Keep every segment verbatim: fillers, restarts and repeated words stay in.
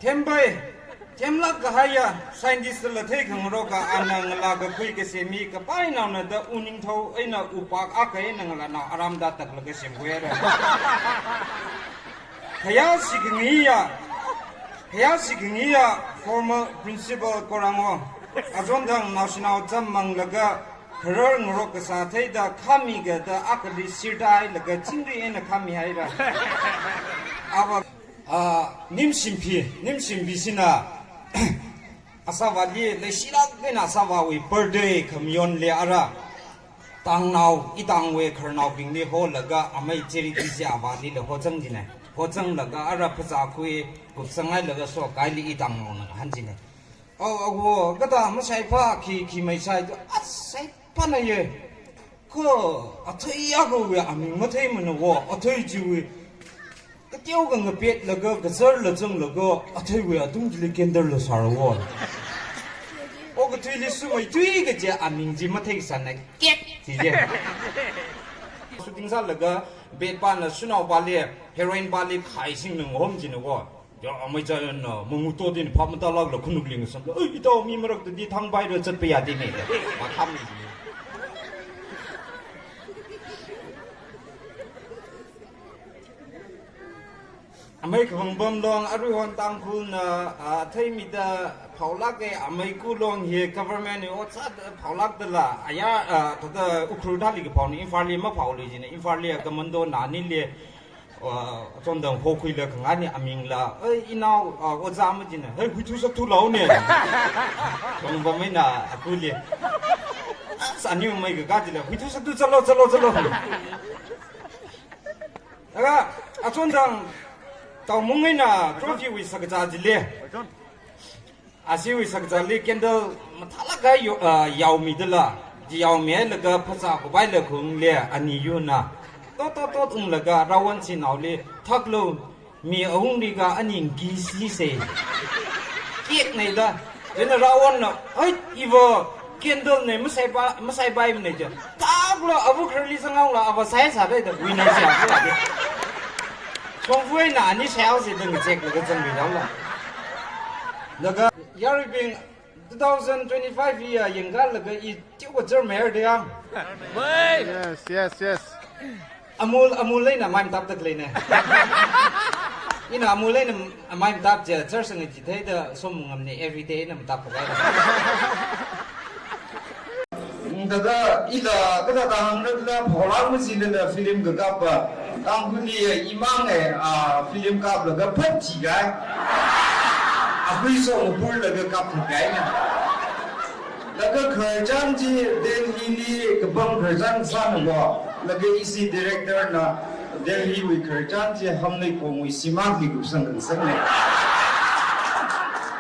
Thempai, themlāk kahaiya, scientist la theikhangaroka, ana ngalā kakhui kasemi, kapai naona da uningthao eina upak akha eina ngalānao aramda taklaga semkhuira. Khayā sikhangayiya, khayā sikhangayiya former principal Korango, achonthang naoshinao cham manglaga, kharar ngarok kasā theida khami kada akhali sirda hailaga chingri eina khami haira. Ava, ah, Nimshimpi, Nimshimpi sina, asāvāli, leishilāk eina asāvāwui birthday khamayonli ara, tangnao, itangwui khararnaobingli holaga amei charity chi avālila hochang jine. Hochanglaga ara phazā khui, kupsang hailaga sokaili itangnaona ngahān jine. Ao, awo, kathā mashaipa khi, khi maishai tu, asai pana ye. Kha, athei akhawui aming matheimana wo, athei chiwui. Kateokha ngapetlaga, kazarla zanglaga, atheiwui atung chili candle la sāra wo. Okathuili sumeithui kaje aming chi matheisāna, kek, chi je. Shooting sālaga, bed pana shanao pali, heroine pali, khai singna ngahom jina wo. Ya, amei chayonna, mangu to din, phap matālākla khanukli ngasamla, "Ei, ito, mi maraktadi thangpaira zatpa yade ne." Makham ni. Amei kavang pam long, aruihon Tangkhulna, ah, theimida phaolāke, amei kulong hi government ni ot sāda phaolākdala, aya, ah, thāda Ukhrul thāli kaphaona, Imphalli maphaolui jina, Imphalli commando nanili, ah, achonthang hokhuila khangani amingla, "Ei, inao, ah, ojā majina, hei, huithu sakthu laone." Kavang pam eina akuli. Sani umai kakā jila, "Huithu sakthu, chalo, chalo, chalo." Laga, achonthang, Taomung eina trophy wui sakazā jile. Ashiwui sakazāli candle mathālāk kahai yo-, ah, yaomidala. Chi yaomi hailaga phazā kupaila khungli ani yuna. Tot, tot, tot unglaga Rawon shanaoli, "Thaklo, mi ahungli ka ani ngisi se." Kek nei da. Chieina Rawonna, "Ai, iva candle ne, masaipa, masaipaimane," je. Thaklo, ava khararli sanghaola, ava sai sāda da, wui nei se ava de. Shongfa eina ani sai haose da ngacheklaga zangri daola. Laga, yaruibing, two thousand twenty-five ya yangkalaga i teokha jar mayar de yang. Yes, yes, yes. Amul, Amul eina mai matap tak leine. Ina Amul eina mai matap je, char sanga ji theida som ngamne everyday eina matap pakai. Thāda ila, kathāda hāngda phaolāk majilala film kakappa. Tangkhulli imang e, ah, film kaplaga phat thikai. Akhui song purlaga kap thikai na. Laga khararchan chi Delhili kapam khararchan sāna wo. Laga ishi director na Delhiwui khararchan chi Hamleikhongwui shimānli kupsang khangasangne.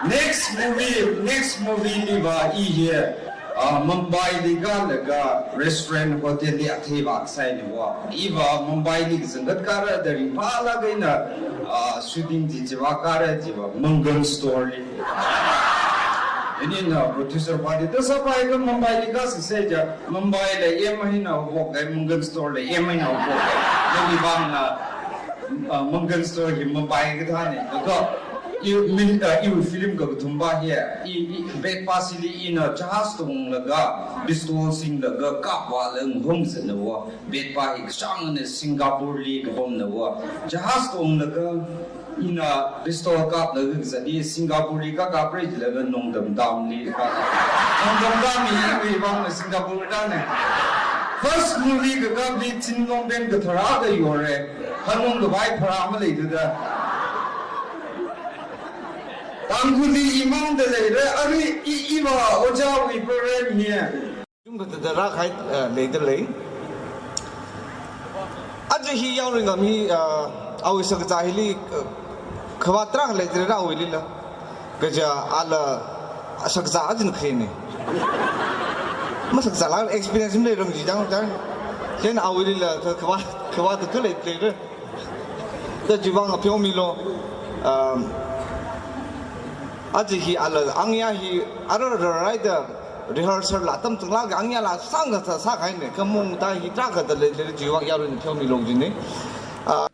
Next movie, next movie liva i hi, ah, Mumbaili kalaga restaurant hotelli atheiva saine wo. Iva Mumbaili kazangkhat kara da ringphālāk eina, ah, shooting chi chiva kara chiva Mangal Storeli. Inina producer pali, "Thāsāpai ka Mumbaili kasāsei," ja, "Mumbaila em eina vok kai, Mangal Storela em eina vok kai. Nali vangna, ah, Mangal Store hi Mumbai kathāne." Laga, i min, ah, iwui film kakathumpa hi, i, i, bed pa shili ina jahaz tonglaga, pistol singlaga, kapvāla ngahom zatna wo. Bed pa hi kashāngna Singaporeli kapamna wo. Jahaz tonglaga, ina pistol kaplaga kazatli Singaporeli kakapra jilaga Nongdam Damli ka. Nongdam Dam hi iwui vangna Singapore tane. First movie kakapli Chinlong pen kathara kayore. Hanung kavai phara maleithuda. Tangkhulli imang da leira, arui i, iva ojāwui program hi. Chungkha thāda rākahai, eh, leida lei. Aja hi yaoringam hi, eh, awui shakazā hili, eh, khavā tarākha leida lei awuilila. Kaja ala shakazā ajin khine. Mashakazāla experience maleirang ji dang dang. Chieina awuilila kha-, khavā, khavā tarākha leida lei. Da chiwui vang pheomilu, um, aja hi ala angya hi ara raraida rehearsal la atam tangla angyala sāngda sā, sākahaine, khamong ta hi tarākha da lei, lei chiwui vang yaruina pheomilu jine. Uh,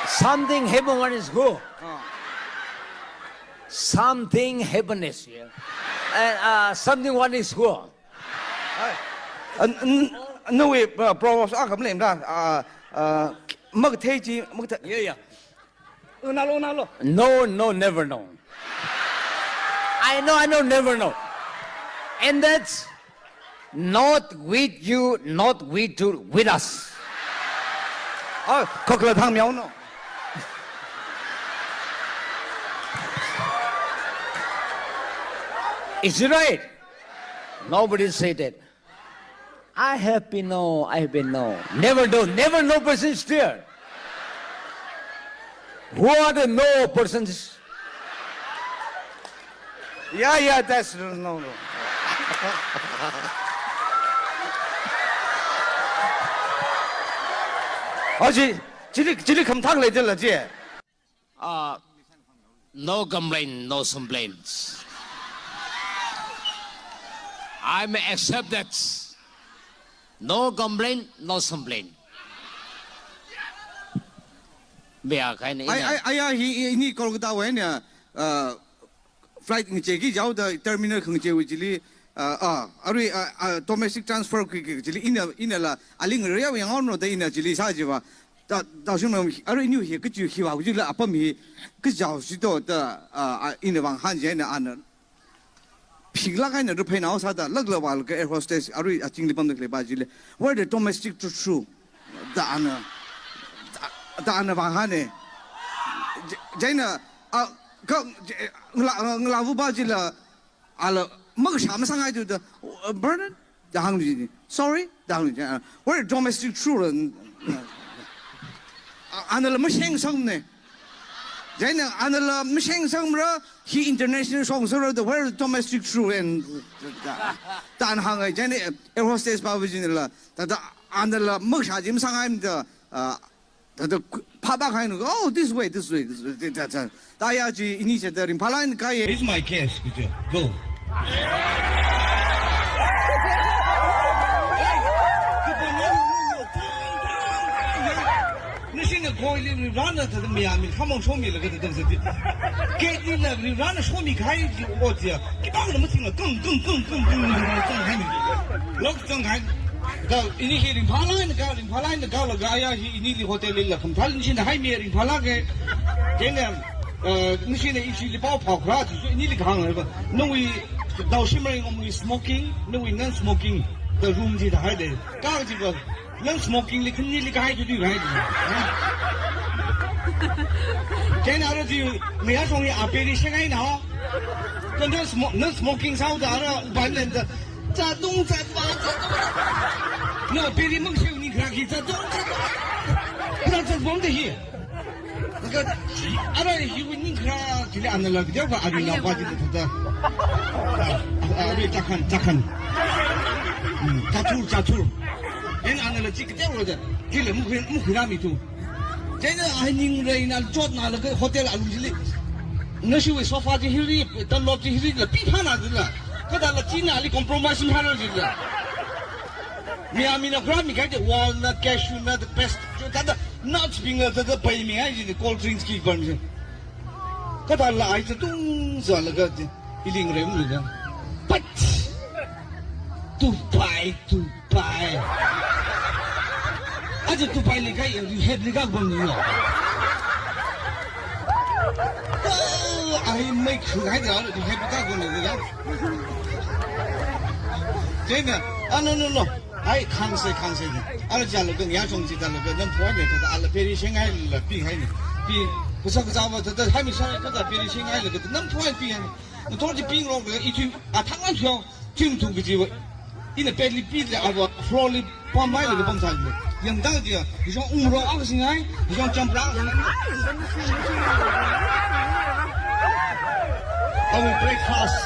Something happened on his go. Something happiness here. And uh, something one is who? Ai, uh, n-, n-, nawui, uh, Proverbs akha maleimara, uh, uh, makathei chi, makathei. Yeah, yeah. Unalo, unalo. No, no, never know. I know, I know, never know. And that's not with you, not with you, with us. Oh, kokla thang miao no. Is it right? Nobody said that. I have been no, I have been no. Never know, never know person is there. Who are the no persons? Yeah, yeah, that's no, no, no. Oh, chi, chili, chili khamthang leidala chi. Uh, no complaint, no complaints. I may accept that. No complaint, no complaint. Bia kaini. Ai, ina. Ai, ai, ai, hi, hi, ini Kolkata wui ina, uh, flight ngachei ki jaoda terminal khangachei wui chili, uh, uh, arui, uh, uh, domestic transfer ki, ki chili ina, inala, aling ria yang ono da ina chili sa jiva. Da, da shim ram, arui ini hi, kachi hi wa, chili apam hi, kajao si to da, uh, uh, ina vang han je na ana. Phinglak eina ruphei nao sāda, laklava laga air hostess, arui achingli pamda khalei pa chili, "Where the domestic tru tru?" Da ana, da, da ana vāhāne. J-, chieina, a, ka, j-, ngala, ngala vuba chila, ala, makashā masāngai tu da, "Uh, Vernon?" Da hānglu jini. "Sorry?" Da hānglu jini. "Where the domestic tru?" A, anala masheng sangmane. Chieina anala masheng sangmara, hi international shong sara da, "Where domestic tru?" And da, da ana hāngai, chieina air hostess pa vijinala, da, da anala makashā chi masāngaimada, uh, da, da phapa kahaina, "Oh, this way, this way, this way." Da, da, da. Da ya chi ini chida ringphālāk eina kāya. It's my case, Peter. Go. Nashina koili Varena thāda mayāmi khamong shomilaga thāda zati. Gatela Varena shomikahai chi ot ya. Khipāna mathingla kung, kung, kung, kung, kung, kung, kung haini. Lok kung hai. Da ini hi ringphālāk eina kā, ringphālāk eina kālaga aya hi inili hotel lila khamthal nashina haimi ringphālāka. Chieina, uh, nashina ishi li pao phao kharā chi, inili kahāng laba. Nawui, dao shimrei ngomwui smoking, nawui non-smoking, da room chi da haida. Kā chi ba, non-smoking li khanili kahai tu tu kahai tu. Chieina ara chi, mayāshong hi aperi shengai na. Ka non-smo-, non-smoking sāhaoda ara uban lenda. Chātung, chātung, chātung. No, peri mung sheu ni kharā ki chātung, chātung. Kharā chātung da hi. Laga, ara hi wui ning kharā, chili anala video ka ari na pa chili thāda. Ah, ah, ari chākhan, chākhan. Hmm, chāthur, chāthur. Chieina anala chi kateoda, chili mukhui, mukhui rāmi tu. Chieina ai ningrei na chotna laga hotel alung chili. Nashiwui sofa chi hili, tanlop chi hili la piphāna jila. Kathāla china ali compromise mihāra jila. Mayāmina kharā mikahai chi walnut, cashew nut, pistachio, thāda nuts bingla thāda paimihai chi cold drinks ki pam chi. Kathāla ai chātung zalaga chi, ili ngarem lula. Pat! Dubai, Dubai. Aja Dubai li kai, rehab li kapam ni yo. Oh, ai mai khuihai da, rehab li kapam ni yo. Chieina, ah, no, no, no. Ai, khangsei, khangsei ni. Ala jalaga, ngayā chong chi jalaga, nam phone ne, thāda ala peri shengai la pihai ni. Pi, kasa kasa va, thāda haimi sāngai, thāda peri shengai la, nam phone pihai ni. Nathor chi ping rong ka, i thui, a thang an thiong, thim thung kaji va. Ina bed li pit le, ava floor li pamhai le, pamsā le. Yangda ji, hishong umrong ang singai, hishong champra. Our breakfast.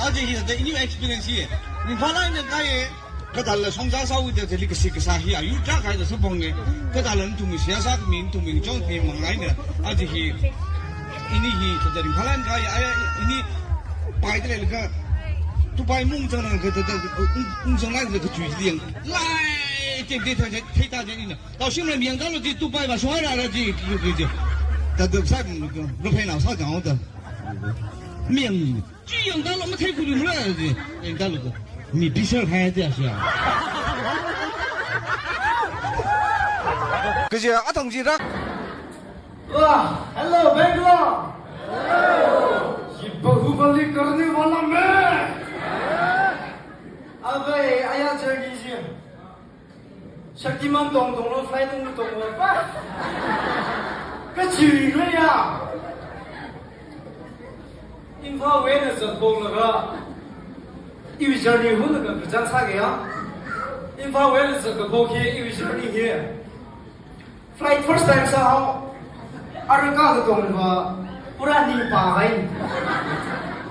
Taji hi, the new experience here. Ringphālāk eina kāya. Kathāla shongza sāhaoda chili kashi kasā hi ayu chākhai da supong ne. Kathāla nathumwui seihā sākhami, nathumwui chong khami manglai ne. Aja hi, ini hi thāda ringphālāk eina kāya, aya, ini pai da leilaga, Dubai mung zangna kathāda, ung, ung zanglai da kachui liang. Lai, tep de thāda, thei ta de ina. Tao shim ram yangda lo ji Dubai va shong ra ra ji, ji, ji, ji. Taduk sa, ruphai nao sa kang da. Ming, chi yang da lo ma thei ku lu la ji. Yang da lo. Mi picture khai da sia. Kaji atong ji rak. Wah, hello Bangalore. Hello. ये बाहुबली करने वाला मैं। Abe, aya journey ji. Shaktiman tongtonglo, flight tongtonglo pa. Kachiri lo ya. Imphal wui eina zatphok laga, iwui journey hunlaga kachang sākaya. Imphal wui eina zatkaphok hi, iwui journey hi. Flight first time sāhao. Ara katongva pura ning pāhai.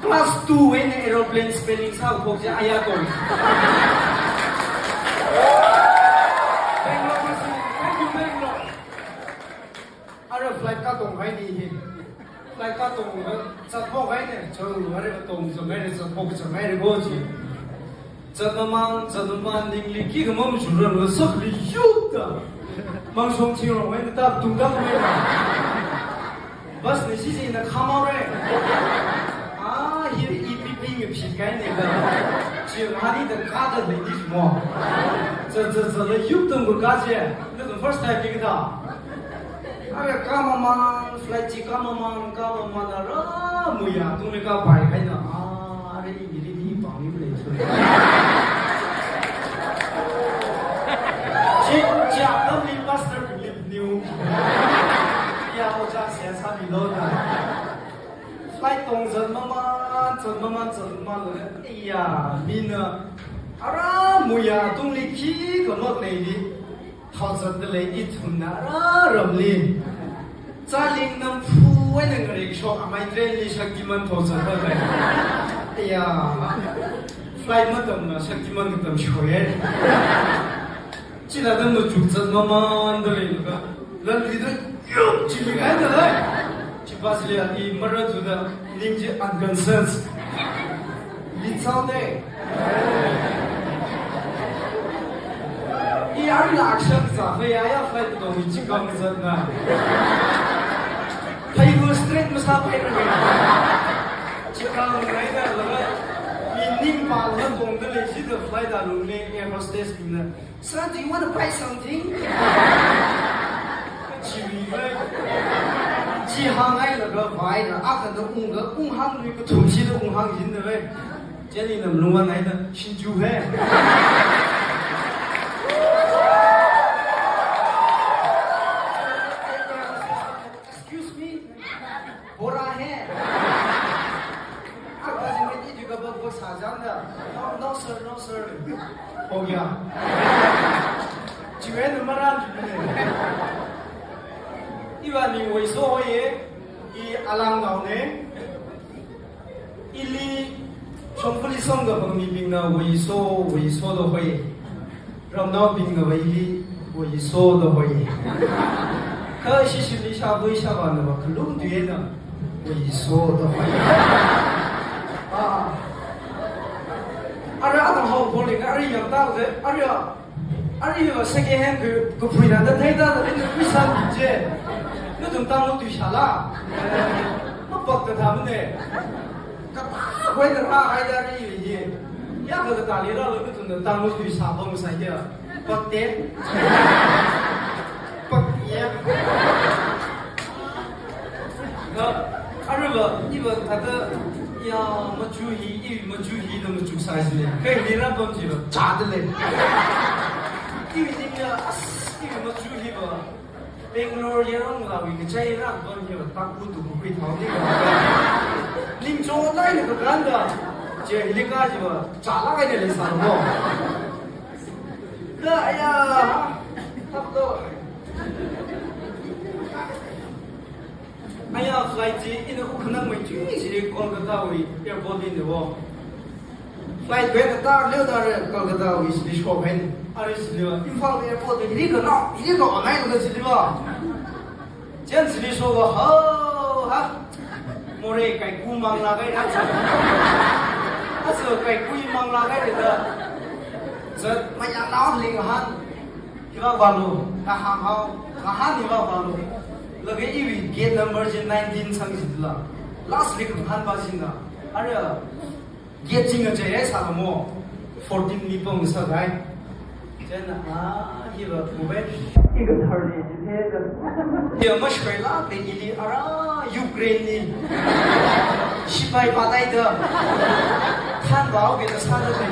Class two wui eina aeroplane spelling sākaphok chi aya tong. Bangalore, thank you, Bangalore. Ara flight katong haini hi. Flight katong zatphok haini. Chao, ara katong zatphok haini, zatphok zatphok haini ko chi. Zatmamān, zatmamān, ningli khikha machurarla sakli yupta. Mangshong chingrong haina ta tungda haina. Bus na sisi na khamao re. Ah, hi ipi ping phi kai ne da. Chi hani da kada le ni mo. Za, za, za le yupta ngu ka je. This is the first time ni ka da. Ara kamamān, flight chi kamamān, kamamān ara muiya tungli kapai haina. Ah, ara ini ri ni pang ni le. Chi, chi atamli pastor Philip New. Ya, oja sia sami lo da. Flight tong zatmamān, zatmamān, zatmamān lo. Iya, mina. Ara muiya tungli khikha mak leili. Thao zatda lei ithumna ara ramli. Chaling namphu eina ngarei shok amei train li Shaktiman thao zatda lei. Iya. Flight matamna Shaktiman katam shoye. Chila dam machuk zatmamān da lei ka. Lal ri da yuk chili kai da lei. Chi bus li ani mara tu da ning chi unconcerned. Litsao de. I ar la action za fe ya ya flight to mi chi kang zatna. Phai go straight masa phai na. Chi kang ngai da la. I ning pa la tong da lei chi da flight da lung ne air hostess bing na. Sir, do you want to buy something? Chi mi bai. Chi hāngngai laga vai ra, akha da ung ga, ung hāng lui kathum chi da ung hāng jin da bai. Chieina nam lungwa ngai da, shinju hai. Excuse me. Bora hai. Apa sih, mai di juga bos, bos saja anda. No, no, sir, no, sir. Ho gaya. Chiwui eina maran. Iwui ni Woiso hoye. I Alang nao ne. Ili shongfali songda pangmibingna Woiso, Woiso da hoi. Ramnaobingna va ili Woiso da hoi. Kha ishi shimli shavui shavāna va khalung tuina Woiso da hoi. Ah. Ara atam hao bowling, ara yangda ze, ara ya. Ara ya second hand ku, kuphuina da theida da, ina kuisan je. Nathum Tangkhul tui shala. Mapak da thamne. Kata koi da ra hai da ri ye. Ya ka da li ra lo, nathum da Tangkhul tui sa bang sa ya. Pak te. Pak ya. Kha, ara va, iva thāda, ya, machu hi, i machu hi da machu sai si le. Kha hili ra pam chi va, cha da le. Ivi ning ya, as, i machu hi va. Bangalore ya rong la wi ka chai ra pam hi va, tak ku tu ku kui thao ni va. Ning cho tai ni ka gan da. Che hili ka chi va, cha la kai ni le sa mo. Kha, ya, tap to. Aya flight chi ina ukhanang mai chi chi Kolkata wui airport li ne wo. Flight wui kata leo da re Kolkata wui chi shok hai. Ari chi leo Imphal airport li ri ka na, ri ka online ka chi leo. Chen chi shok ha ha. More kai ku mang la kai na. Aso kai ku mang la kai da. Zat maya na ling han. Hiva valu, kahang hao, kahang hiva valu. Laga iwui gate number chi nineteen sangchila. Last li khangahānpa china. Ara gate chi ngachei sālamo. Fourteen li pamsākahai. Chieina, ah, hiva kubai. Iga thirty chi theda. Ya mashwai la pe ili ara Ukraine li. Shipai pataida. Khanvao kida sāda pe.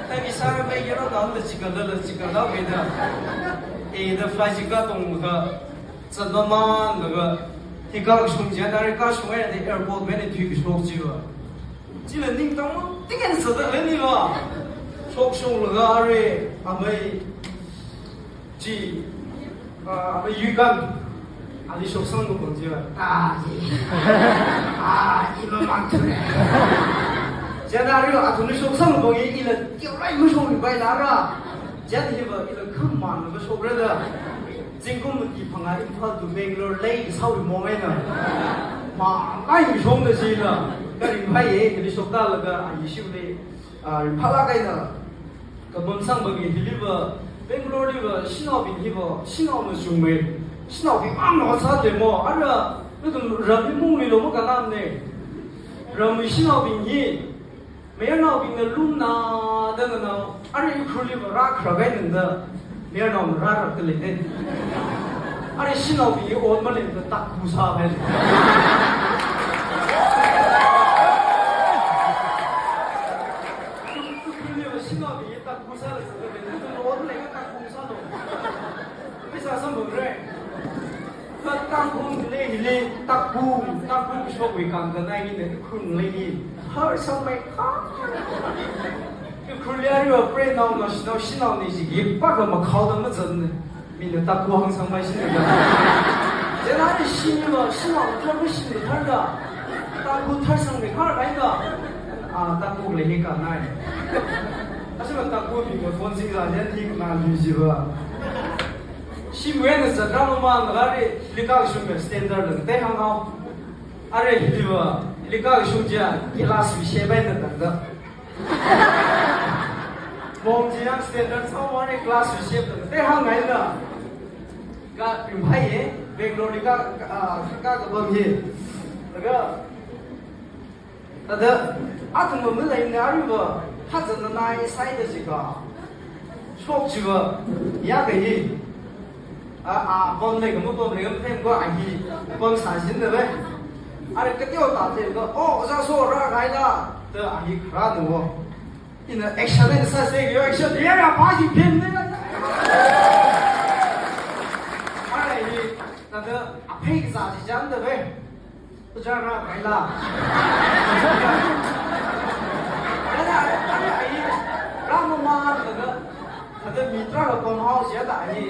Tabi sāra pe yero da unda chikada la chikada pe da. E da fly chika tongda. Zatmamanlaga, hi kashung chi, nari kashung eina airport mena tui kashok chiva. Chila ningtang tingin zatda leni va. Shokshunglaga are, amei chi, ah, amei yuikan, ali shoksang kapang chiva. Ah, i. Ah, i mamang thune. Chieina ari athumli shoksang kapang i, ila tiurai mashong bai lara. Chieina hiva, ila khamanlaga shokra da. Zingkum mati phangā Imphal to Bangalore lei kasāwui mong eina. Malai mishongda chila. Karingphai e, kali shoktālaga, a, issue lei. A, ringphālāk eina. Kapam sangpamki hiliva, Bangalore liva, shanaobing hiva, shanaona chungmei. Shanaobing ang no sāde mo, ara, nathum ramli mungli lo makanamne. Ramwui shanaobing hi, mayarnaobingna lumna da nganao, ara Ukhrulli va rākharā kainangda, mayarnaona rārakta leide. Ara shanaobing hi ot malengda takhu sāhaile. Ukhrulli va shanaobing hi takhu sāle, ot malengda takhu sālo. Pheisā samphangre. Ka takhu lei hili takhu, takhu shokwui kangkanai hina Ukhrul lei hi. Tharsangmei kha. Ukhrulli ariva preiva naoshinao, shanaona chiki pākha makhaoda mazatne. Mina takhu hāngsangmei shina da. Chieina shiniva, shanaona tharva shina tharda. Takhu tharsangmei kha kaida. A, takhu lei hi kanai. Ashiva takhubingva phone singla jan hi kanali chiva. Shimwui eina zatra mamang lagari, hili kashungwui standard la katei hānghao. Are hiliva, hili kashung chiya, glass wui shape eina tangda. Mong chi yang standard sāhaowa, are glass wui shape tangda. Tei hāngngaila. Karingphai e, Bangalore li ka, ka, a, ka kapam hi. Laga, thāda, athum maleina ariva, phazanna nai sāida chika. Shok chiva, ya kahi. A, a, pamlei kha mapamlei kha mathemko a hi, pamsā chinda lei. Are kateo ta themko, oh, ojā so rākahaila, da a hi kharā nuo. Ina action eina sāse, yo action, ya, ya, pa hi phen ne. Are hi, thāda, aphei kazā chi chānda lei. Ojā rākahaila. Thāda, thāda, ai, rāmamānlaga, thāda mi tarākha pamhao chida ai,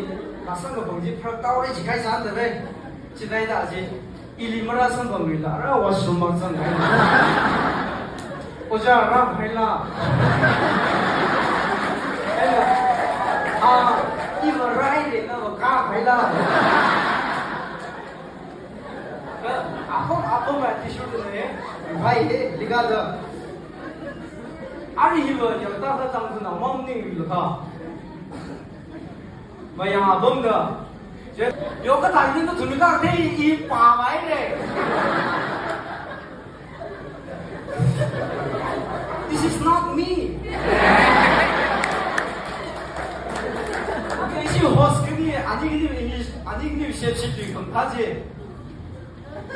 kasang kapang chi pharak taore chi khai chānda lei. Chithāda chi, ili marāsangpamluila, ara washroom mang zanghaila. Ojā rākahaila. Thāda, a, iva rāhaire, nava kākahaila. Apam, apam a tissue tune, vai he, ligada. Ari hiva yangta kha tangkhana mamning laka. Mayang apamda. Je, yo kathāda nathumli kathei i pāmei re. This is not me. Okay, ishi host khani, ani khani English, ani khani shape shift kham thaje.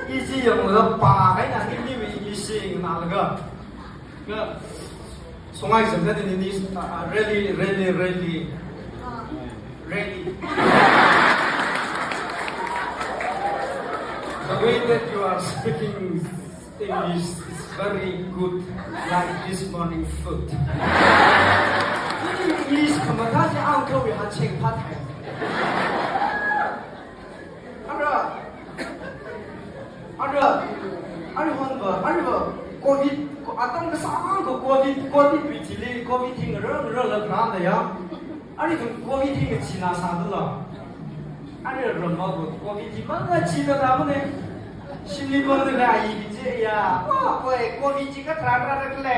Ishi yanglaga pākahaina ani khani English sing nalaga. Nga, songai zam khani ni, ah, ah, really, really, really. Really. The way that you are speaking English is very good, like this morning food. English khamathā chi ang kawui hacheng phathai. Ara, ara, ara honva, ara va, covid, ko-, atam kasāngkha covid, covid wui thili, covid hi ngarā ngarā la pharāna ya. Arithum covid hi ngachee na sādala. Arila ramva covid hi mangachee na da mane. Shimli pamda lei ayi kaji ya. Wa, koi covid chi katharā rāra kale.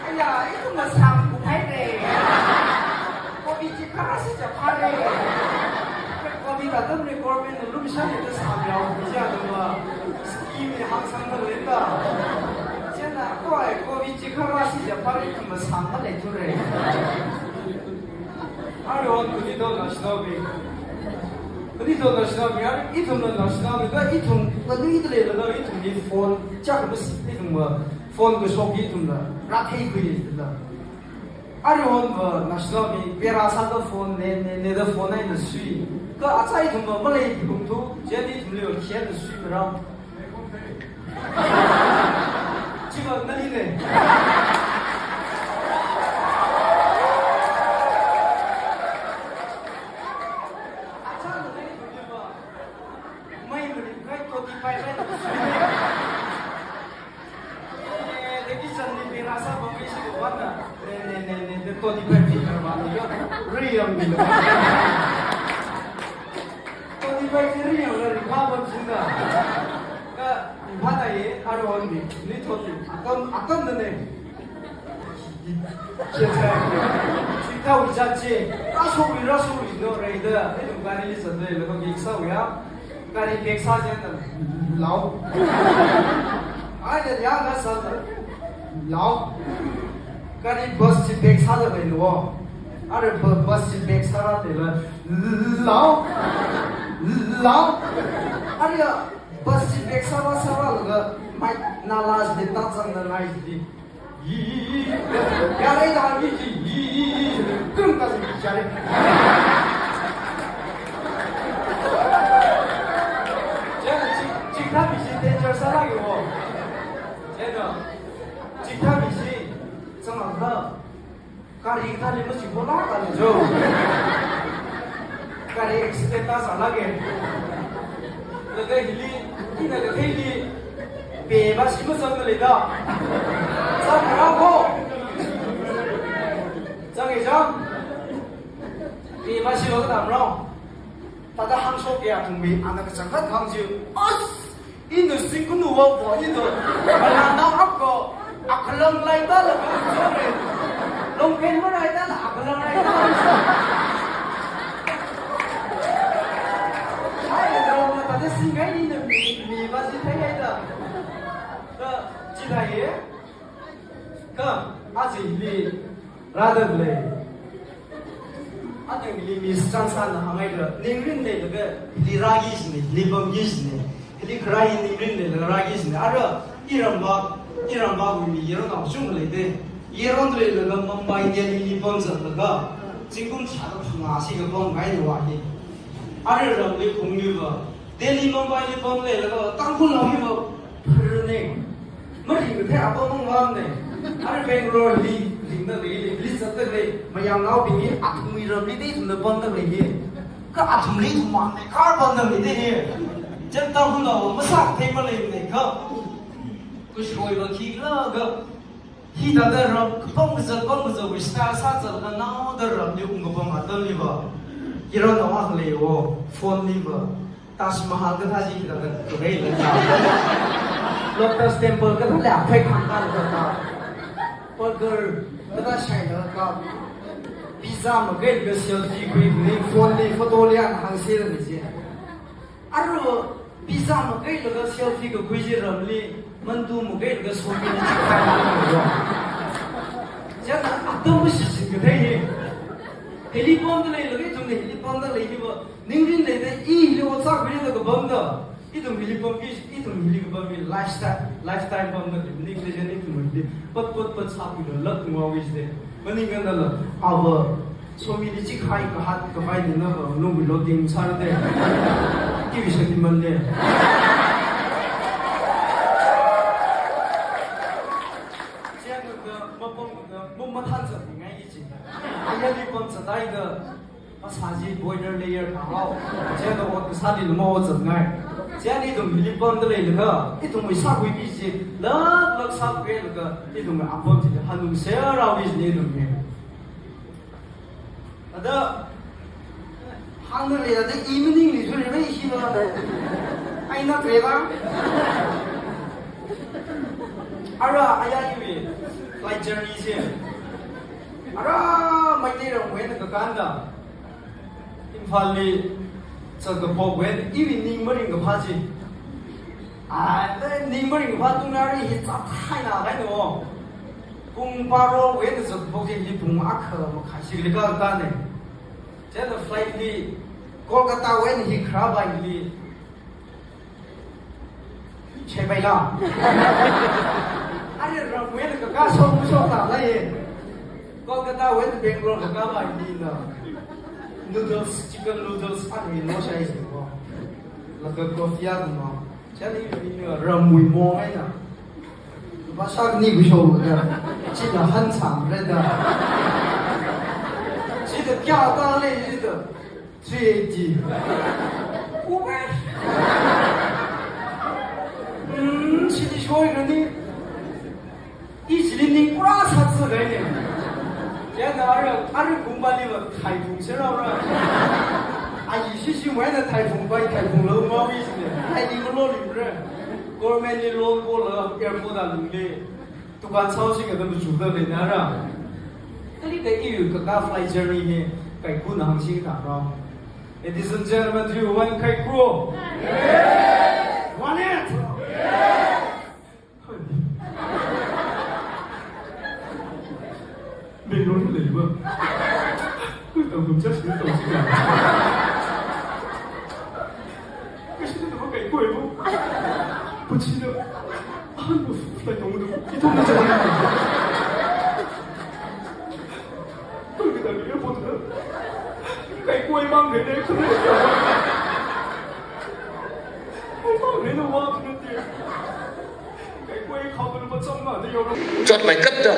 Aya, ithum masang kuphai re. Covid chi kharā si cha phare. Atam requirement na lumshang ita sāmihaowa, chi atam va scheme ni hāngsangda leida. Chieina koi covid chi kharā si ja pari ithum va sāngda leithure. Aruihon kuni to national mi. Kuni to national mi, ari ithumna national mi, kha ithum, kha ithumli leilaga ithumli phone, chak bas ithum va phone kashok hi ithumla rātheikhui da. Aruihon va national mi, pera sāda phone, ne, ne, ne da phone eina sui. Kha achā ithum va malei kum tu, chieina ithumli va khi eina sui marao. Chi va nali ne. Achā nali ithumli va. Mai mari kai toti pai pai. Eh, deki chandi pera sā bang isi ko bana. Ne, ne, ne, ne, ne, toti pai pi kar bana yo. Riyang ni. Toti pai pi riyang la rikha bam jinda. Kha, bana ye, aruihon ni, ni toti. Atam, atam da ne. Chithāwui zat chi, rāshokli, rāshokli no rāida, ithum garili zat leilaga bag sāwui ya, gari bag sā chi na, lao. Ai, ya, ya, na sā na, lao. Gari bus chi bag sāda leilo. Are bu-, bus chi bag sāra leila, lao. Lao. Are ya, bus chi bag sāra, sāralaga, mai, nala chi tāzangda ngai chi. Yi, yi, yi, yi. Yarei da mi ji, yi, yi, yi. Krum ka ji, yarei. Chieina chi, chikathā mi ji danger sālāka wo. Chieina, chikathā mi ji, chāngakha. Gari kathāli maji bola kali jo. Gari accident tāsālāka. Laga hili, ina kathāli, peba shi mazangda leida. Zangmarao ko. Zang e zang. Peba shi lo katamrao. Thāda hāngshok ya thungmi, ana kachangkhat hāng ji. As! Ina singkunu wa wa ina. Mana na ako. Akhalang laida la ko, sorry. Longpen maraida la, akhalang laida. Ai, longna thāda singai ni na mi, mi ba si thai ai da. Kha, chi thai ye. Kha, aja hili. Rāda lei. Athang hili mi chānsāna hāngngaida, ningrin leilaga, hili rāki jine, hili pamki jine, hili kharā hi ningrin leilaga rāki jine. Ara, iramva, iramva wui mi yaron kachungkha leide. Yaron leilaga Mumbai, Delhi li pamzatlaga, zingkum shāda phangā shikha pamngai wa hi. Ara ramli khungli va, Delhi, Mumbai li pam leilaga, Tangkhul nao hiva, phirne. Maringkathei apam mangvamne. Ara Bangalore li, ringda lei, li zatda lei, mayangnaobing hi, athumwui ramli da ithumna pamda lei hi. Kha athumli ithum mang ne, kar pamda lei de hi. Chieina Tangkhul nao, masākathei maleimane kha. Kashoi va khikhala kha. Hithāda ram, kapam kazat, pam kazatwui style sāzatlaga naoda ramli ungkapam atamli va. Yaron nao akha lei wo, phone li va. Taj Mahal kathā chi kathā kathā kathā. Lotus Temple kathā lei aphei khangkā kathā. Burger kathā shai kathā. Pizza makeilaga selfie khuini, phone li photo li ana hāngserani chi. Aro pizza makeilaga selfie kakhui chi ramli, mantu makeilaga somi chi khai. Chieina atam mashichin kathei hi. Hili pamda leilaga ithumna hili pamda lei hi va. Ningrin leida, i hili otsak hili da kapamda. Ithum hili pamki, ithum hili kapamki lifestyle, lifetime pamda lei. Ning leishan ithum hili pat pat pat sākhuida lak ngawis de. Maningkhanala, ava, somili chi khai kahat khavai nina va, nungwui loting sāra de. Iwui shaktiman de. Chieina da, mapam da, mum mathan zatngai chi. Ayali pamzat haida. Masā chi boiler layer kahao. Chieina ot kasāli luma ot zatngai. Chieina ithum hili pamda leilaga, ithumwui sākhuipi chi, lak lak sākhuilaga, ithumwui apam chi, hanungserao pi chi ithumwui. Ada, hāngda lei ada i maningli thurei hi va. Ai na treva. Ara, aya iwui flight journey chi. Ara, Meitei ramwui eina kakānda. Imphalli Zatkaphok wui eina iwui ning maringkaphā chi. Ai, ning maringkaphā tungna ri hi zathaina kahaina. Pung barowui eina zatkaphok chi hi pung akha makhai shikli kakāne. Chieina flight li Kolkatawui eina hi kharāpaili. Shaipaila. Ani ramwui eina kakā shok mashok tālei. Kolkatawui eina Bangalore kakāpaili na. Noodles, chicken noodles, ani no shai siko. Laga coffee akha no. Chieina ina ramwui mong eina. Lupā shākhani khuishokda. China hanchāmre da. Chida kayā tālei chida. Three eighty. Uwe. Hmm, chili shoirani. I chili ning pura sātsi kahaine. Chieina ara, ara kumpali va thaiphung seraora. Ai shishi maina thaiphung pai, thaiphung lo mawi chili. Ai ni malo limre. Government li loan pola airport a lungli. Dukan sāo singda machuda leinara. Kali da iwui kakā flight journey hi kaikhana hāngshik tāra. Ladies and gentlemen, do you want kaikha? Want it? Bangalore li leiva. Kuitā kum chas ni tau sika. Kashi na ba kaikhai bo. Puchina. Ahan bo flight tongda. Ithumna chāra. Tongda airport da. Kaikhai mang ne ne. Kaikhai mang ne ne wa ne. Chotmeikapta,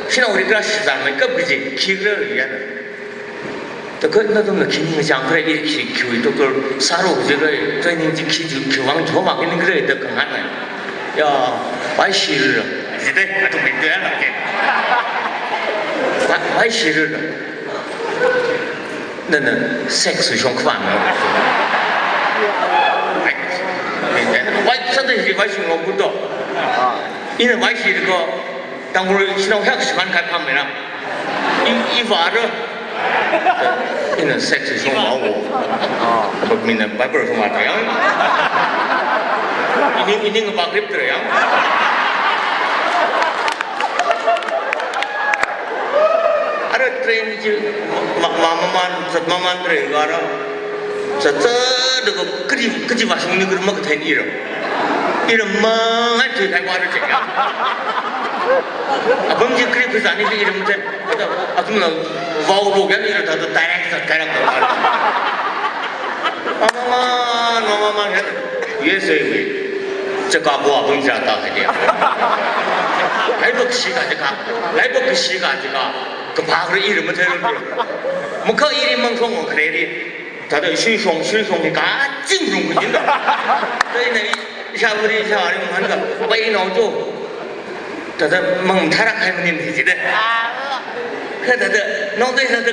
shanao ri kra shizanmeikap kaji, khikhala yana. Takatna tumna khini ngachang khala i khi, khiwui doctor sāro kaji khala, training chi khi ju, khiwui vang chomang khini khala da khanganna. Ya, wai shira. Jide, atum ni tuya na ke. Wai, wai shira. Nana sex wui shong khwan na. Wai, sāda hi wai shong long kuto. Ina wai shi ko, Tangkhul shanao hak shimān kai pham mena. I, i vāra. Ina sex wui shong mau. But mina Bible shong mata yang. Ini, ini ngepak rip ter yang. Ara train chi ma, ma, maman, zat maman train gara. Zat, zat, da ko kri, kri wa shung ni kri mak train ira. Ira mang ai tui kai wa ra che ya. Apam chi kri kri zani kri ira mute. Atum na vau ro ya ira ta direct, direct. Maman, maman, maman. Yes, eh, wei. Chaka bo apam cha ta hai dia. Hai bak shi ka chaka. Hai bak shi ka chaka. Kapha kri ira mute ro. Mukha iri mang shong kre ri. Tada shui shong, shui shong ni kaching rung kajin da. Tada ina i, sha bari, sha bari man ka, bai nao jo. Tada mang tharak hai maning hi jide. Kha tada, nao dai tada,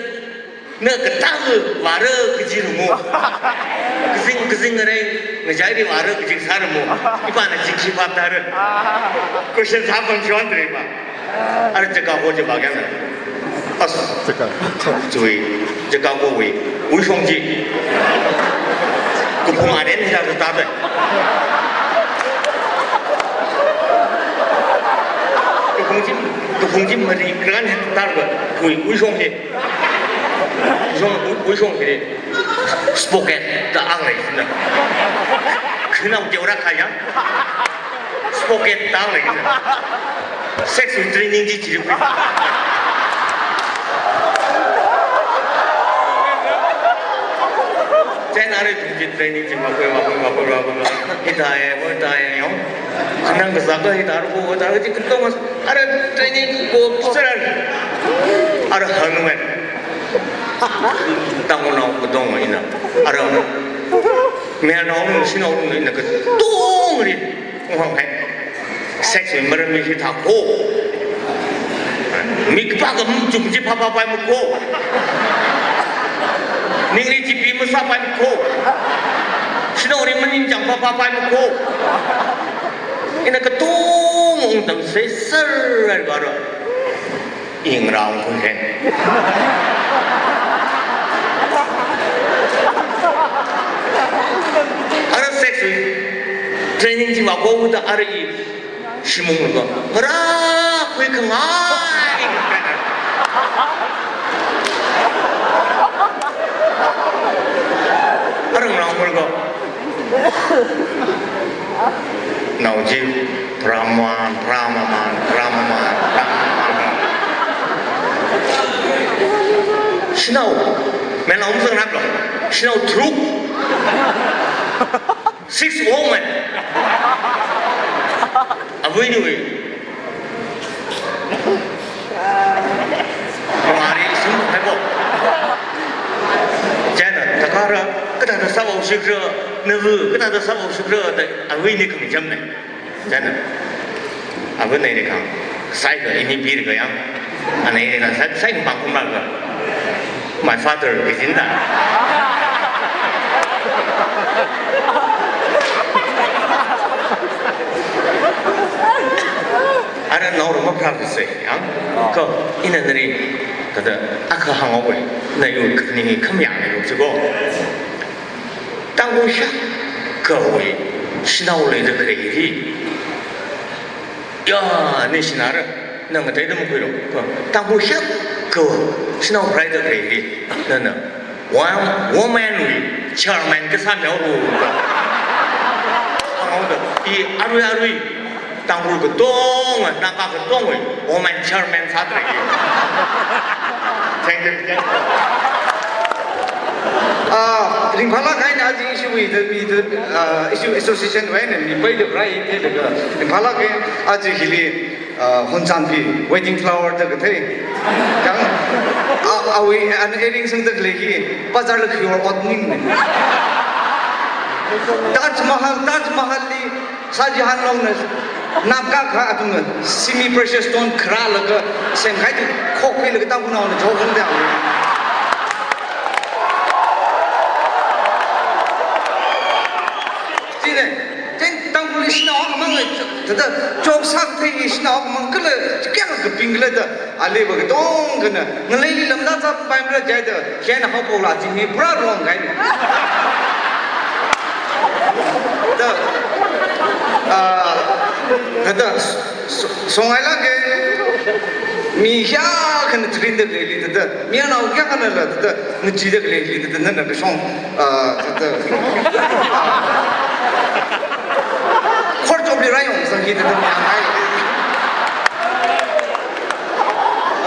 na katā vāra kaji rumo. Kazing, kazing rai, ngajai ri vāra kaji sā rumo. Ipana jing shi pap tara. Question sā pang chuan dre ba. Ara chaka ho je ba kya na. As. Chaka. Chui. Chaka ho wui. Wui shong ji. Kuphung anen hi ta ta ta. Kuphung ji, kuphung ji mari kran hi ta ta. Wui, wui shong ji. Wui shong, wui, wui shong ji. Spoken. Ta ang lai na. Khnang teora kaya. Spoken tang lei. Sex wui training chi chi. Chieina ara chi training chi makhui, makhui, makhui, makhui. Hithāi, hoi thāi, yong. Khanang kazā ka hithāra ko, hithāra chi katong mas. Ara training ko sāra. Ara hanwe. Tangkhulnao katong ina. Ara. Mayarnao, shanao ina katong ri. Hong hai. Sex wui maram hi thā ko. Mi kapā ka mchuk chi phāphā pai ma ko. Ningli chi pi masā pai ma ko. Shanao ri maningchang phāphā pai ma ko. Ina katong ungtam sai sar rai ba ro. Ingrang phun hen. Training chi vākhuida ara i shimunglaga, ngarā khuikhangai. Ara ngarāngmalaga, nao chi pharāmamān, pharāmamān, pharāmamān, pharāmamān. Shanao, menlao mazangraplo. Shanao tharuk. Six women. Avui niwui. Mangāli sum haibo. Chieina, thākha rā, kathāda sāvāshikra, nava, kathāda sāvāshikra, da avui ni khangacham ne. Chieina, avui ni khang, saiga ini pir ga yang. Ana ini na sai, sai pangkum ga. My father is in that. Ara naoruma practice se, yang. Ko, ina nari, kada, akha hānghaowa, na yu kani khamyang ni yu chiko. Tangkhu shakawui shanao leida khalei hi. Ya, ni shanao rā, nang ateida makhuilo. Tangkhu shakawa shanao leida khalei hi. Nana, wo-, woman wui chairman kasā miao ru. Hānghaoda, i arui arui. Tangkhul katonga, Naga katongawui, woman chairman sāda lei. Thank you, thank you. Ah, ringphālāk eina aja ishiwui da, mi da, ah, ishi association wui eina mi paida rai te da, ringphālāk eina aja hili, ah, Honchānpi wedding flower da kathei. Yang, ah, awui, ana earring sangda lei hi, bazar la khiwui ot ning ne. Taj Mahal, Taj Mahal li, Shah Jahan longna, napkak kha athumna, semi precious stone kharālaga, semkahai tu khokhuilaga Tangkhulnaona jokhan da. Chieina, chieina Tangkhul shanao mang, thāda, chok sākathei shanao mang, kala, kayākha kaping kala da, ali va katongkhana, ngaleili lamda zāpaimara jihaida, khina haophokla chi hi pura wrong kahai. Da, ah, thāda, so-, songailāka, mi kayākhana tharinda khaleili thāda, mi anao kayākhanala thāda, ngacheeda khaleili thāda, nana kashong, ah, thāda. Khorchopli rāyong sangki thāda, mi angai.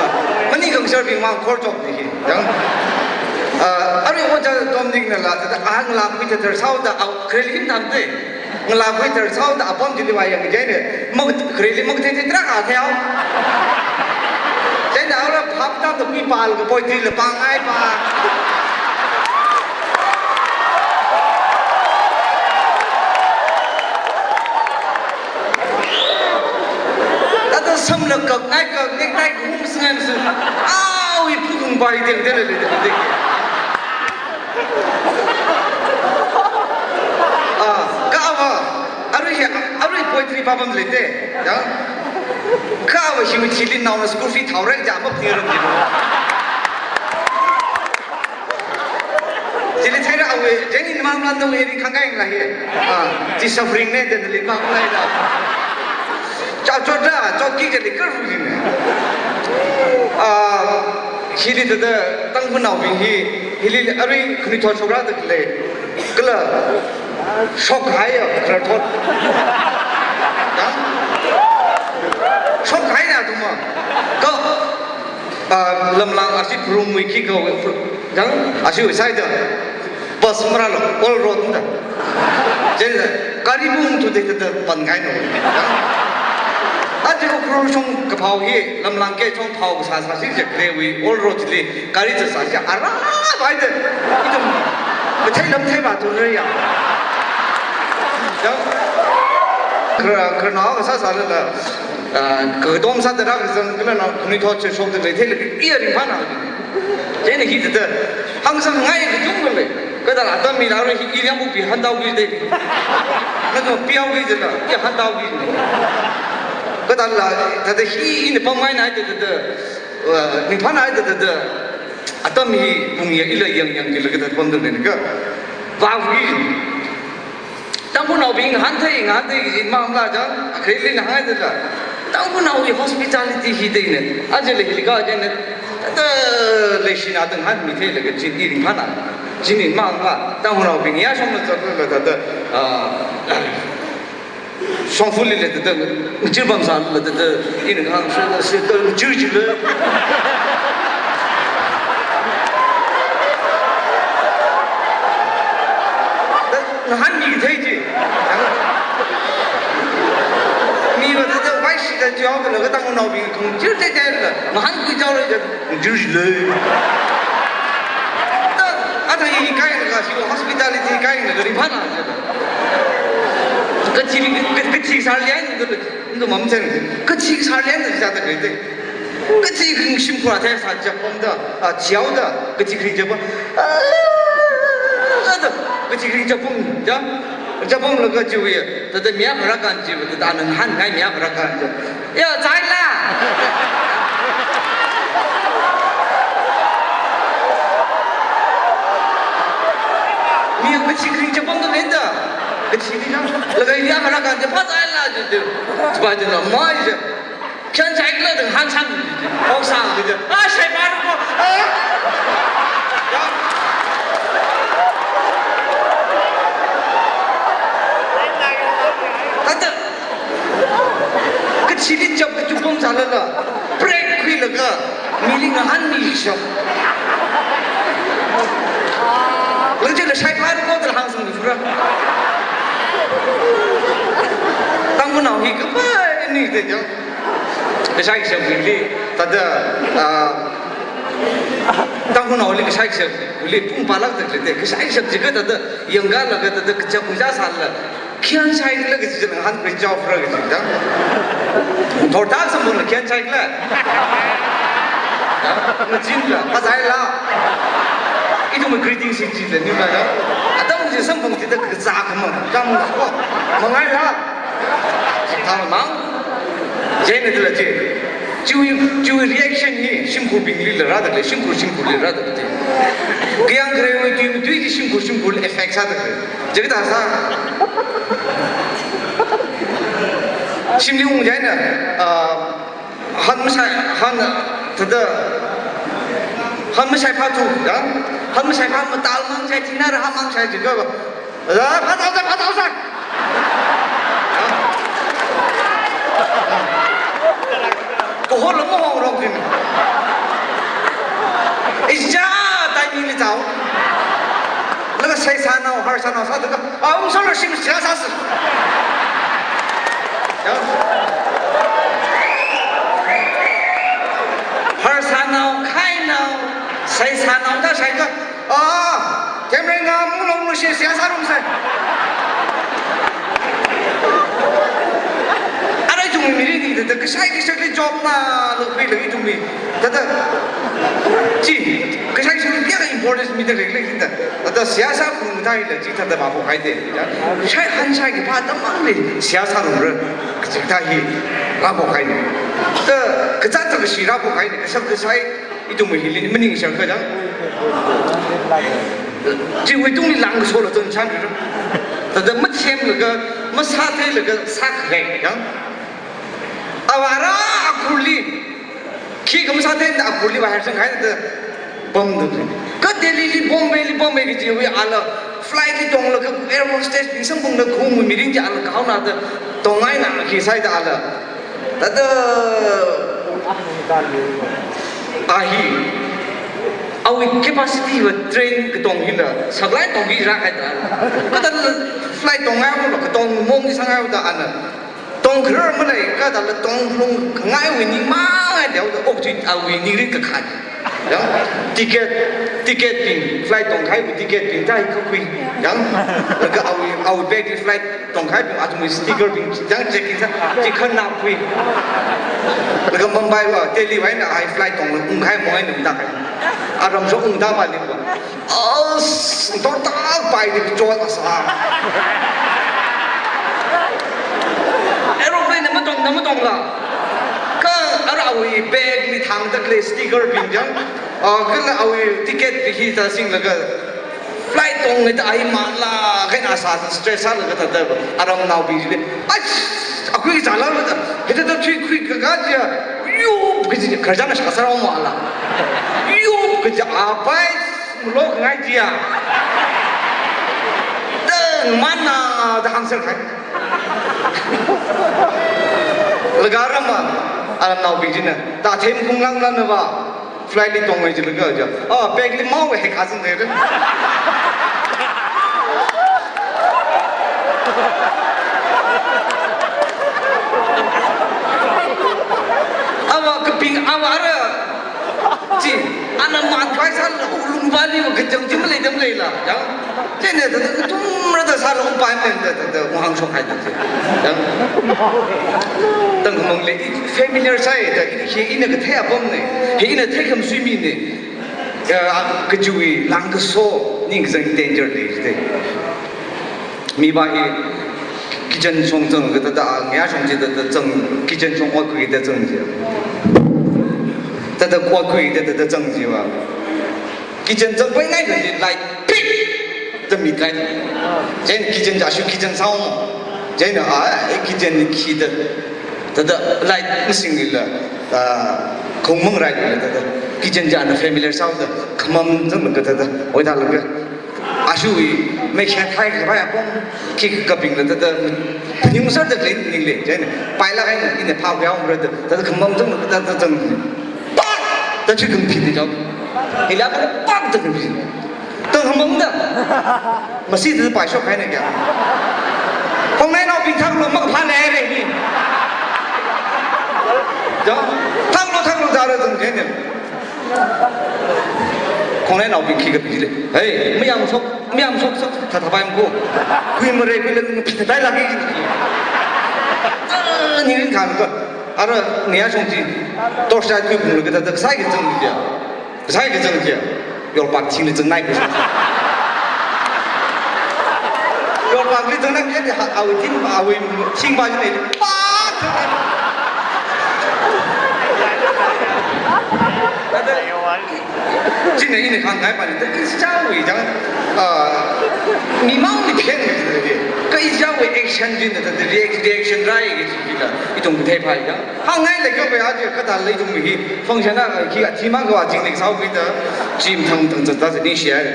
Ah, mani kangsharbing mang khorchop ni hi. Yang, ah, arui ojā Dominic nala, thāda, ah, ngalākhui thāda sāhaoda, ah, khalei him thamde. Ngalākhui thāda sāhaoda apam chili vāyang jihaina, mak-, khalei makathei thei tarākha theihao. Chieina ara phap tangda khuipālaga poetry la pāngai pa. Thāda samla kakngai kak, necktie kahum sangam sangam. Awui phukung pai deng deng le deng deng. Ah, kha ava, arui hi, arui poetry pāpam leite, ya. Kha ava hiwui thili naona school fee thaora ja map ni ram ji. Chili theira awui, jeni mang mang da wui ri khangai ngai hi. Ah, chi suffering ne den li mang ngai da. Cha chot da, chot ki jeli kar ru ni. Ah, hili thāda Tangkhulnaobing hi, hili arui khanuithot shokra da lei. Kala, shokhaiya, kala thot. Dang? Shokhaina tuma. Kha, ah, lamlang ashi pharumwui khikha, dang? Ashiwui side. Bus marālo, all road da. Chieina, gari bung tu de de de pan ngai no. Aja Ukhrul shong kaphao hi, lamlang ke shong phao kasā sāsi je kleiwui, all road li, gari cha sāsi ara bai de. Ithum, mathei lam thei ba tu re ya. Ya. Kra, kra na kasā sālala, ah, kadom sāda rākazang kala na, khanuithot che shokda lei thei le, iya ringphāna. Chieina hi thāda, hāngsang ngai kachungkha lei. Kathāda atam hila arui hi i yangbu pi hāndao pi de. Naka piao pi de la, i hāndao pi de. Kathāla, thāda hi ina pamngai nai de thāda, uh, ringphānai de thāda, atam hi pung ya ila yang yang kila kathāda pamda lei ka. Vāpi. Tangkhulnaobing ngahānthei, ngahānthei kaji mamla jang, akhalili ngahānthei la. Tangkhulnaowui hospitality hi dei ne. Ajala hili ka jang ne. Tata leishina tangkhulnaobing ngahānmithei laga jin i ringphāna. Jin i mamla. Tangkhulnaobing ya shongna zatla tata, ah, shongfali la tata, ngachir pamsāla tata, ina ngahān shongla se tata, ngachir chila. Ngahānmi thei chi. Miva tata vaishida chihaoda laga tangkhulnaobing kong chir thei thei la. Ngahānkhui chaola ja, chir chilei. Ta, ata hi kaina kashi hospitality kaina ka ringphāna ja. Kachi, ka, kachi sālian da, da mamchen. Kachi sālian da jata kre thei. Kachi kharing shimkhur athei sā chapam da, a, chihaoda, kachi kharing chapam. A, da, kachi kharing chapam, ja? Chapam laga chiwui, tata mi akha rākān chiva, tata ana ngahānngai mi akha rākān ja. Ya, zaila! Mi kachi kharing chapam da lenda. Kachi ni ja. Laga mi akha rākān ja, pa zaila, ja, ja. Chiva jina, mai ja. Kyan chaikhala da ngahānsan, hoksang da, ah, shaiphāra ko, ah. Ya. Tata, kachili chap kachuk pamsālala, break khuilaga, mili ngahānmi shap. Lajila shaiphāra ko da hāngsangmi phura. Tangkhulnao hi kapai ni da ya. Kashai kashapli, tata, ah, Tangkhulnaoli kashai kashapli, pung palak tak lete, kashai kashap jiakha tata, yangkalaga tata, kachap kachā sāla, kyan chaikhala kaji jang ngahānkhui chaophura kaji jang. Thortak samphangla kyan chaikhala. Ya, ngachinla, pa zaila. Ithum greeting si chila ni ma ya. Atam chi samphang chida kazā khamang, kam ko, mangaila. Tangmang. Jaina dila chi. Chiwui, chiwui reaction hi shimkhurbingli la rāda lei, shimkhur shimkhurli rāda lei. Kayāng kharewui tui matui chi shimkhur shimkhurli effect sāda lei. Jiakha sā. Shimli ung jaina, ah, han mashai, han, tata, han mashai phathu, ya? Han mashai pha matal mang shai, thina raha mang shai jiakha. Ra, phatau sai, phatau sai. Kahol la mahongrok jin. Ija, timing li tao. Laga shaisānao, harsānao sāda ka. Ah, um, solo shim shira sāsa. Ya. Harsānao, khainao, shaisānao da shaika. Ah, camera ngam mulong lu shi siya sarung sai. Ara ithumwui mirin hi tata kashai kashakli job na lo khuilaga ithumwui. Tata, chi, kashai kashakli kayākha importance mida lei lei tata. Tata siyasa phungthai la chi tata maphokhai de. Shai han shai khipā tamang lei siyasa rura. Kachi kathā hi rāphokhai. Ta, kazat ta kashi rāphokhai, kashap kashai, ithumwui hili maningshar kajang. Chiwui tungli langkasola chānchānra. Tata mathemlaga, masātheilaga sākharek jang. Avā rā akhurli, khikha masātheida akhurli vāhaisangkahai da pamda. Kha Delhili, Bombayli, Bombay kajiwui ala flight li tonglaga air hostess bing samphangda khaungwui mirin chi ala kahaona da tongngaina khi sāhaida ala. Tata, a hi, awui capacity va train katong hila, saklai tongki rākahai da. Kha tata flight tongngai mula, katong mong chi sāngai da ana. Tongkharar malei, kha tala tongphalung khangaiwui ningmang da, da okthui awui ningrin kakhan. Ya, ticket, ticket bing, flight tongkahaiwui ticket bing, tai kakhui. Ya, laga awui, awui bag li flight tongkahai bing, athumwui sticker bing, yang check in sā, tikhan na pui. Laga Mumbai va, Delhi va eina ai flight tongla, ungkahai mo eina ungda kahai. Aram jo ungda mali va. As, thortak paili chot asā. Aeroplane na matong, na matongla. Kha ara awui bag li thangda khalei sticker bing jang. Ah, kala awui ticket bing hi ta singlaga. Flight tonghaida ai mala, kha ina sā stress sālaga thāda, aramnaobing chili, ai, akhui zālaga thāda, hithāda thuikhui kaka chiya, yup kaji, khararchan shakasā rao mala. Yup kaji, apai, malok ngai chiya. Tangmana da hāngser khai. Laga aram, aramnaobing china, ta them khunglang lan va. Flight li tongngai jilaga ja. Ah, bag li mao hei kazang de. Awa kaping, awa ara. Chi, ana man kai sāla, ulung bali wa kajang chi maleidam leila. Ja. Chieina thāda, thāda kathumrada sāla upai maleida, thāda, thāda, wahāng shokhaida chi. Thāda, thāda khamangli, familiar sāhaida, hi ina kathei apamna, hi ina theikhamsui mina. Ya, kachiwui langkaso, ningkachāng danger lei jide. Miva hi, kitchen shong zanglaga thāda, ngayā shong chithāda zang, kitchen shong otkhuida zang chi. Thāda otkhuida thāda zang chiva. Kitchen zangpai ngaida chi light pik da mitkahai. Chieina kitchen ja shu kitchen sound. Chieina a kitchen ni khi da. Thāda light masingla, ah, khongmang raila thāda. Kitchen ja na familiar sound da. Khamam zanglaga thāda. Oithālaga. Ashuwui, mei khathai khavai apong. Khi kapingla thāda. Phaning sāda lei ningle. Chieina. Pailāk eina ina phākhuihaora da. Thāda khamam zanglaga thāda zang. Pak! Da chi kangphi ni jao. Hila ka pak da kangphi. Tangmangda. Masi da paishok haina kya. Khongnainaobing thaklu makphā leire ni. Ja. Thaklu, thaklu zara zang jene. Khongnainaobing khi kapi le. Hey, mayang shok, mayang shok shok, thāthā bai mko. Khuimare khuile, phithātai lagi. Ah, ni rin khan ko. Ara, ngayā shong chi, torch light khui phunglaga thāda, kasai kazang chiya. Kasai kazang chiya. Yorpak thingli zangnai kazang. Yorpakli zangnai kazang, ha, awui thing, awui thingva chi lei, pak! Thāda, chieina ina khangai pani, thāda, ishi chāwui jang, ah, mimangli phen, thāda, ka ishi chāwui action china, thāda, react-, reaction rai kaji chila, ithum kathei phai jang. Hāngngai lei kyo kaya chi kathāla ithum hi function a khi athima kavā chingli sāhaokida chi mathang mathang zatda zatni share.